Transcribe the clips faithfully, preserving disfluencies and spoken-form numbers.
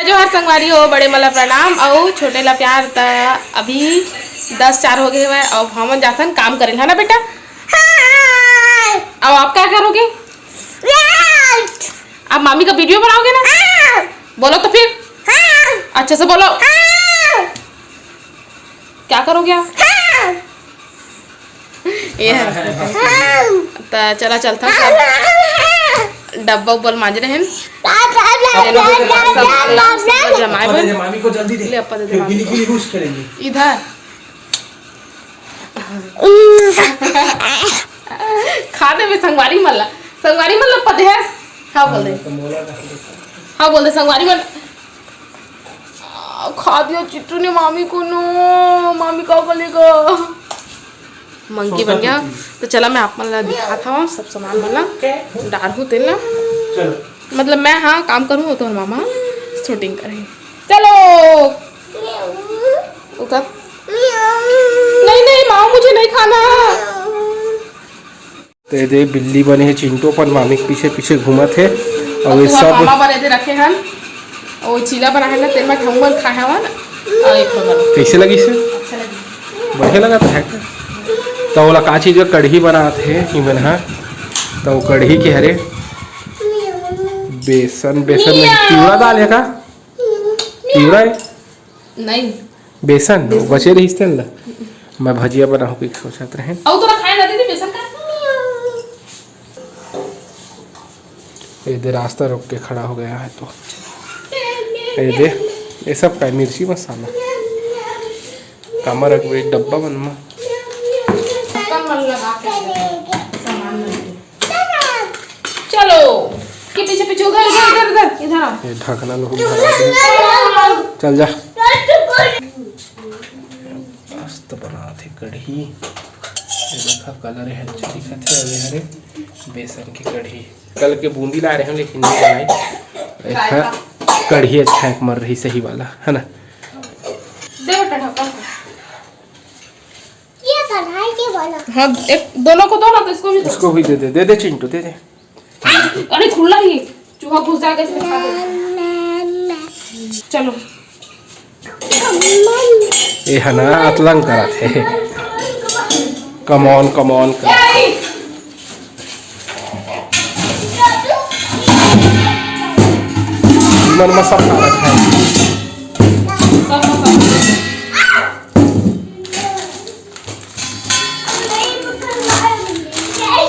जोहार संगवारी हो, बड़े मन ला प्रणाम अउ छोटे ला प्यार। त अभी दस चार हो गए हवय, अब हमन जाथन काम करे ला, है ना बेटा? अब आप क्या करोगे? आप मामी का वीडियो बनाओगे ना? बोलो तो फिर, अच्छे से बोलो। क्या करोगे आप? ये है। त चला चलता, डब्बा उब्बा मांज रहे हैं। जमाए बर। मामी को जल्दी दे। ले, अप्पा दे दे फिर मामी गिली को। गिली यूज करेंगे। इधर। खा दे बे संगवारी मन ला, संगवारी मन ला पदे है। हाँ बोल दे। हाँ बोल दे संगवारी मन। आ, खा दिया चिट्टू ने मामी को नो, मामी का बोलेगा। मंकी बन गया। तो चला मैं आप मन ला दिखात हवं सब सामान मन ला, डारहूं तेन ला। मतलब मैं हाँ काम करूँ, वो तो मामा शूटिंग करे। चलो। वो कर। नहीं, नहीं माँ, मुझे नहीं खाना। तो ये दे बिल्ली बने हे चिंटू, अपन मामी के पीछे पीछे घूमत हे। और ये सब मामा बने दे रखे हन। वो चीला बना है ना, तेल में ठंगवन खाए हवन। और एक नंबर। कैसे लगी से? अच्छा लगी। बढ़िया लगा था है। तो ओला का चीज का कढ़ी बनात हे इमन हा। तो वो कढ़ी के हरे बेसन, बेसन नहीं, पिवड़ा दाल है का? पिवड़ा है? नहीं। बेसन, बेसन। बचे रहिस तेन ला। मैं भजिया बनाहूँ कहिके सोचत रहें। अउ तोरा खाए ना दीदी बेसन का? ये दे रास्ता रोक के खड़ा हो गया है तो। ये दे, ये सब का है, मिर्ची मसाला। कामा रखबे डब्बा मन मा। ढक्कन मन लगा के सामान मन। चलो, के पीछे पीछे, उधर, उधर, उधर, उधर, इधर आओ। ये ढकना लोग भरा दे। चल जा। मस्त बनात हे कढ़ी। ये देखा कलर है अच्छा दिखत है। अभी हरे बेसन की कढ़ी। कल के बूंदी ला रहे हैं लेकिन नहीं बनाई। एक है कढ़ी अच्छा एक मर रही सही वाला है ना। दे बेटा ढक्कन। ये बनाए के वाला। हाँ, एक दोनों को दो ना, तो इसको भी दो। इसको भी दे दे, दे दे चिंटू, दे दे। अरे खुला ही चूहा घुस जाएगा इसमें, खा ले। चलो। ए है ना, अतलंग करत हे। Come on, come on, come on। मन में सब खा रखा है।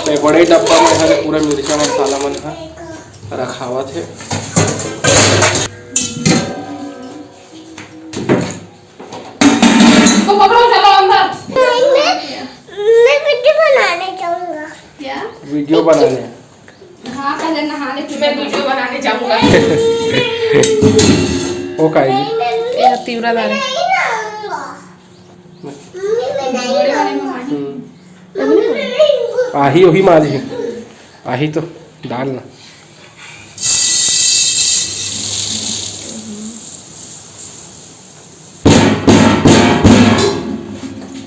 ए बड़े डब्बा में हरे पूरा मिर्चा मसाला मन ह रखावत हे। तो पकड़ो, चलो अंदर। मैं, मैं वीडियो बनाने जाऊंगा। क्या? वीडियो बनाने। हाँ, पहले नहा ले, फिर मैं वीडियो बनाने जाऊंगा। ओ काई जी? ये तीव्रा ला रहे। हम्म। आही वही माँ जी, आही तो डाल ना।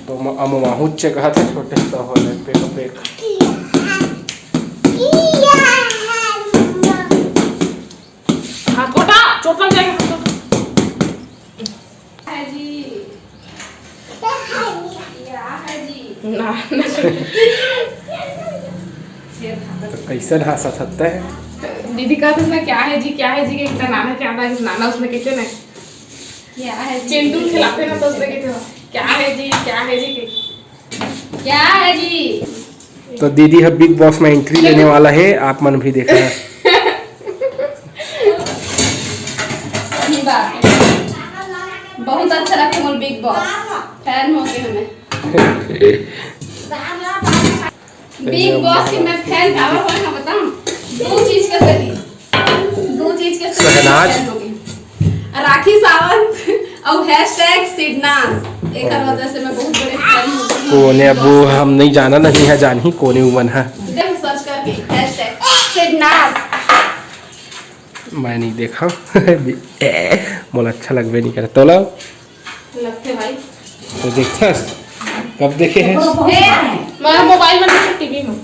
तो म-, अमवाहुच्च कहा था छोटे सा हो जाए, पेक, पेक। हाथ को हटा, चोट लग जाएगा हाथ को। है जी। क्या है जी? ना, ना। तो कैसन हंसा सकता है? दीदी कहत हस ना, "क्या है जी, क्या है जी?" के इतना नाना क्या था, इस नाना उसने कहते ना। क्या है जी? चिंटू खिलाते ना, तो उसने कहते हो, "क्या है जी, क्या है जी?" के। क्या है जी? तो दीदी ह Bigg Boss में entry लेने वाला है, आप मन भी देखना। सही बात है। बहुत अच्छा लगता है मोर Bigg Boss, fan हो गए हमें। Bigg Boss की मैं fan काबर होय ना बताऊं? दो चीज के सेती, दो चीज के सेती शहनाज। Fan हो गई। राखी सावंत और hashtag सिडनाज, एकर वजह से मैं बहुत बड़े fan हो गई हूँ। कोने अब वो हम नहीं जाना नहीं है, जानही कोने उमन है। देख search करके hashtag सिडनाज। मैं नहीं देखा। ए, मोला अच्छा लगबे नहीं करे। तोला लगथे भाई। तो देखथस? कब देखे हैं? ए, मैं मोबाइल में नहीं, टीवी में।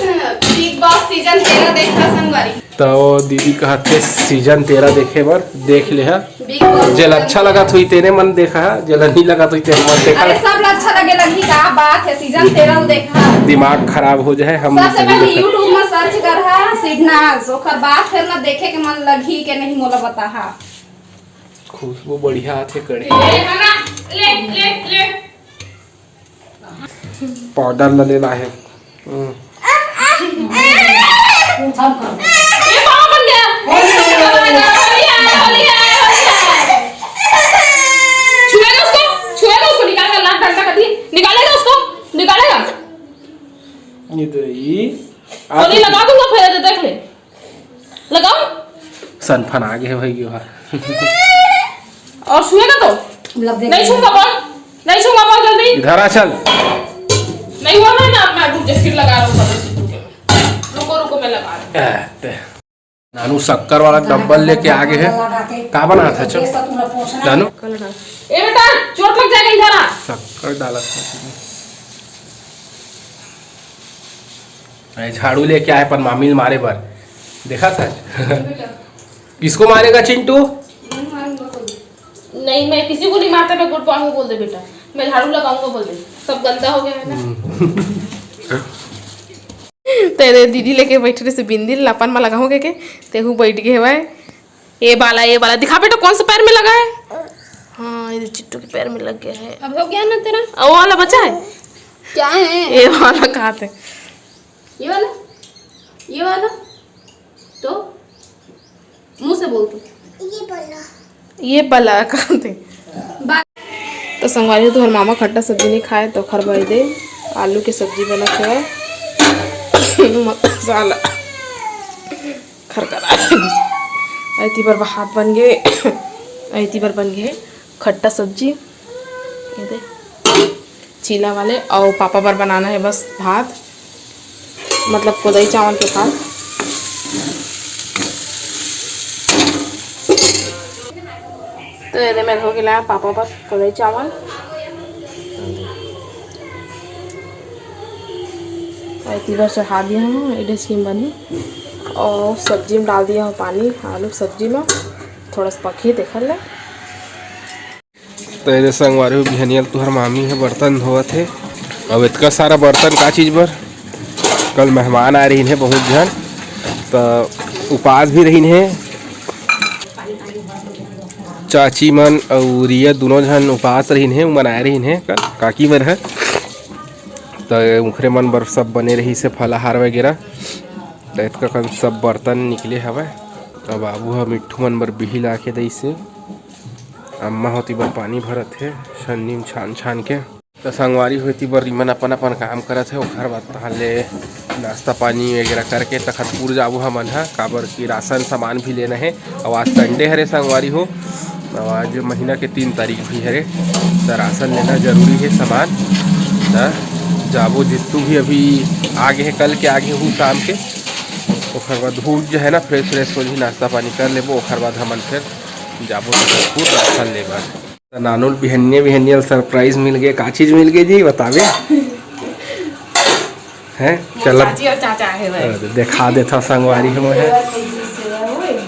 बिग बॉस सीजन तेरह देखा संगवारी। तो दीदी कहत हे सीजन तेरह देखे बर, देख ले हा। बिग बॉस जेला अच्छा लगत होही तेने मन देखा, जेला नहीं लगत होही तेने मन देखा। अरे सब ला अच्छा लगे लगही, का बात है, सीजन तेरह देखा। दिमाग खराब हो जाए हम सबसे पहले YouTube में सर्च कर हा सिडनाज, ओकर बाद फिर ना देखे के मन लगही के नहीं मोला बताहा। खुशबू बढ़िया आथे कड़े। ले, ले, ले, ले। पाउडर ला ले ला हे। हम्म। ये पापा बन गया। होली है, होली है, होली है। छुएगा उसको, छुएगा उसको, निकालेगा, लात डंडा का दी, निकालेगा उसको, निकालेगा। ये तो ये होली लगा दूंगा फिर, देख ले। लगाओ। सनफन आगे हे भाई, यो हा। और छुएगा तो? लग दे। नहीं छूंगा बोल, नहीं छूंगा बोल जल्दी। इधर आ चल। नहीं हुआ ना, ना, मैं रुक जा, फिर लगा रहा हूँ पता नहीं। रुको, रुको, मैं लगा रहा हूँ। ए, ते। नानू शक्कर वाला डब्बल लेके आगे हे। का बनात हस? नानू? ए बेटा, चोट लग जाएगा इधर आ। शक्कर डालत हे। अरे, झाड़ू लेके आए अपन मामी ल मारे बर। देखा था? किसको मारेगा चिंटू? नहीं, मैं किसी को नहीं मारता, मैं गुड मॉर्निंग बोल दे बेटा, मैं झाड़ू लगाऊंगा बोल दे, सब गंदा हो गया है ना। हम्म। तेरे दीदी लेके बैठ रहे से बिंदी ल अपन में लगाऊंगे के, तेहू बैठ गए हवाए। ये वाला, ये वाला दिखा बेटा, कौन सा पैर में लगा है? हाँ, ये चिट्टू के पैर में लग गया है। अब हो गया ना तेरा? और वो वाला बचा है? क्या है? ये वाला कहाँ थे? ये वाला? ये वाला? तो मुंह से बोल तू। ये वाला कहाँ थे? तो संगवारी हो, तुम्हारे मामा खट्टा सब्जी नहीं खाए, तो ओखर बर दे आलू के सब्जी बनत है। मसाला खरखरा। अइती बर भात बन गे, अइती बर बन गे खट्टा सब्जी, ये दे चीला वाले, और पापा बर बनाना है बस भात, मतलब कोदई चावल के भात। तो ये दे मेरे हो गया पापा बर कोदई चावल। अइती बर चढ़ा दिया हूँ, एडे स्टीम बनी। और सब्जी में डाल दिया हूँ पानी, आलू सब्जी में थोड़ा सा पकी देखल ले। तो ये दे संगवारी हो, बिहनिया ल तुहर मामी हे बर्तन धोवत हे। अब इतका सारा बर्तन का चीज बर? कल मेहमान आए रहिन हे बहुत झन, तो उपास भी रहिन हे। चाची मन अउ रिया दोनों झन उपास रहिन हे, उमन आए रहिन हे कल काकी मन ह। त उखरे मन बर सब बने रहिस हे फलाहार वगैरह। त एतका कन सब बर्तन निकले हवय। अब बाबू ह मिट्ठू मन बर बिही ला के दइस हे। अम्मा होती बर पानी भरत हे छन्नी म छान छान के। त संगवारी होती बर इमन अपन अपन काम करत हे, ओखर बाद तहाँ ले नाश्ता पानी वगैरह करके तखतपुर जाबो हमन ह, काबर कि राशन सामान भी लेना हे। अउ आज संडे हरे संगवारी हो, अउ आज महीना के तीन तारीख भी हरे, त राशन लेना जरूरी हे सामान। त जाबो, जितू भी अभी आगे हे, कल के आगे हूँ काम के, ओखर बाद धूप जो है ना, फ्रेश फ्रेश हो जही, नाश्ता पानी कर लेबो, ओखर बाद हमन फिर जाबो तखतपुर राशन लेबर। त नानू ल बिहनिया बिहनिया ल सरप्राइज मिल गे। का चीज मिल गे जी, बताबे? हैं? मोर चल अब चाची अउ चाचा हे भाई। अरे, देखा देथा संगवारी हो, है।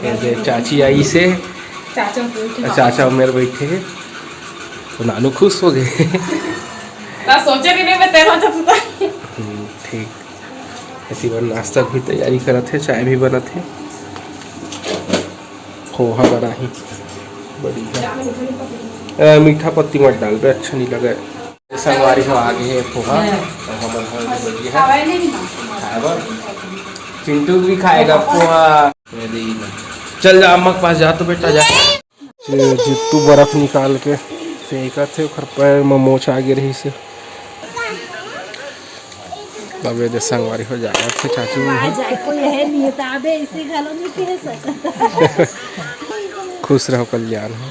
ये दे, चाची आइस हे। चाचा बैठे हे। चाचा मेर बैठे हे। त नानू खुश हो गे। ना सोचे भी नहीं मैं तेरा चाचा। हम्म, ठीक। एती बर नाश्ता के भी तैयारी करत हे, चाय भी बनत हे। पोहा बनाही, बढ़िया। ए, मीठा पत्ती मत डालबे, अच्छा नहीं लगे। संगवारी हो आगे हे पोहा, हाँ। तो हमन ह बढ़िया हे। खाए बर। चिंटू भी खाएगा पोहा। चल जा अम्मा के पास, जा तो बेटा, जा। जे जित्तू बर्फ निकाल के फेंकत हे, ओखर पैर म मोच आ गे रहिस हे। अब ये दे संगवारी हो जावत हे चाची मन ह। कोई है नहीं, तो आबे इसे घलो नहीं कह सकता। खुश रहो, कल्याण हो।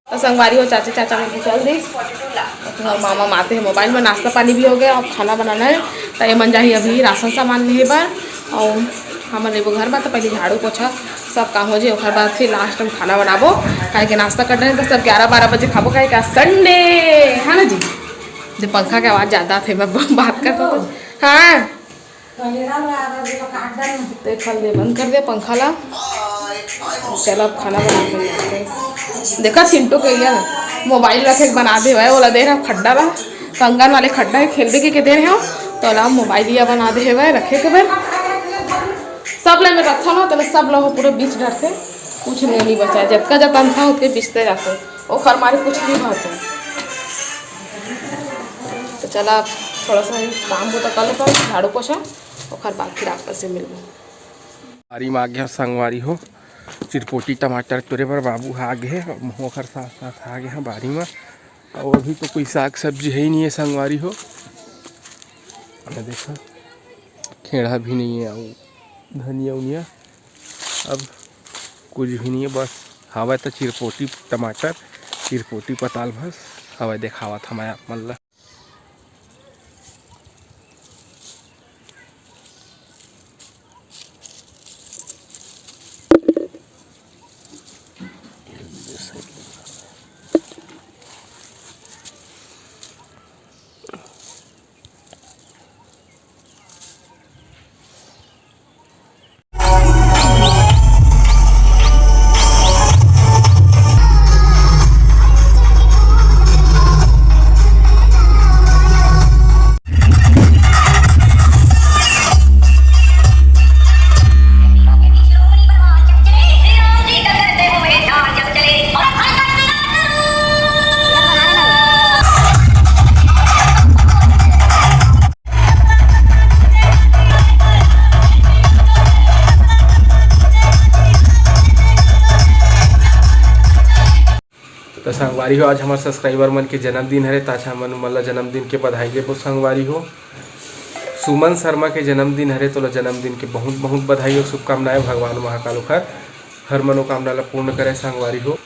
त संगवारी हो, चाचा चाचा मन के चल दिस। त तुंहर मामा माते हे मोबाइल में, नाश्ता पानी भी हो गया, अब खाना बनाना हे। त ये मन जाही अभी राशन सामान लेहे बर, अउ हमन लेबो घर बर। त पहले झाड़ू पोछा सब काम हो जाए, ओकर बाद फिर लास्ट में खाना बनाबो, काहे के नाश्ता करना है तो सब ग्यारह बारह बजे खाबो, काहे का संडे है ना जी। जो पंखा के आवाज़ ज़्यादा थे, मैं बात करता हूँ। हाँ, देख दे, बंद कर दे पंखा ला। चल, अब खाना बना के देखा, चिंटू के ये मोबाइल रखे के बना दे भाई, ओला दे रहा खड्डा ला, कंगन वाले खड्डा है, खेल दे के, के दे रहे हो, तो ला मोबाइल या बना दे है भाई रखे के भाई। सब ला मैं रखा ना, तो सब ला हो पूरे बीच डरते, कुछ नहीं, नहीं बचा, जतका जतन था उतके बीचते जाते, ओखर मारे कुछ नहीं होते। तो चला, अब थोड़ा सा ही काम होता कर लेता हूँ, झाड़ू पोछा, ओखर बाद फिर आप से मिलबो। बारी में आ गया संगवारी हो, चिरपोटी टमाटर तोरे बर बाबू ह आ गे हे, महू ओखर साथ साथ आ गे हे बारी में। अउ अभी तो कोई साग सब्जी है ही नहीं है संगवारी हो। ये देखा, खेड़ा भी नहीं है, अउ धनिया उनिया अब कुछ भी नहीं है, बस हवय त चिरपोटी टमाटर, चिरपोटी पताल बस हवय, देखावत हवय आप मन ला। तो संगवारी हो, आज हमार सब्सक्राइबर मन के जन्मदिन हरे, त आज हमन उमन ला जन्मदिन के बधाई देबो संगवारी हो। सुमन शर्मा के जन्मदिन हरे, तोला जन्मदिन के बहुत बहुत बधाई अउ शुभकामनाएं। भगवान महाकाल ओखर हर मनोकामना ला पूर्ण करे संगवारी हो।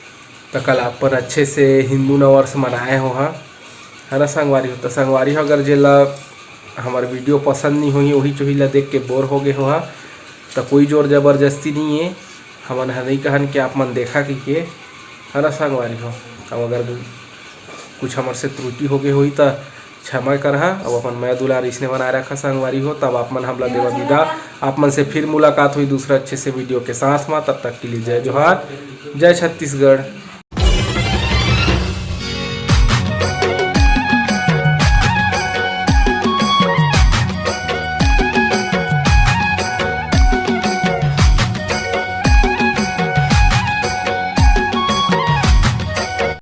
त कल अपन अच्छे से हिंदू नववर्ष मनाए हो हा, है ना संगवारी हो। त संगवारी हो, अगर जेला हमार वीडियो पसंद नहीं होही, वही चोही ला देख के बोर हो गए हो हा, त कोई जोर जबरदस्ती नहीं है, हमन ह नहीं कहन कि आप मन देखा कहिके, है ना संगवारी हो। अब अगर कुछ हमर से त्रुटि हो गए होही त क्षमा करहा, अब अपन मया दुलार इसने बनाए रखा संगवारी हो। तब आप मन हमला देवा विदा, आप मन से फिर मुलाकात हुई दूसरा अच्छे से वीडियो के साथ में। तब तक के लिए जय जोहार, जय छत्तीसगढ़।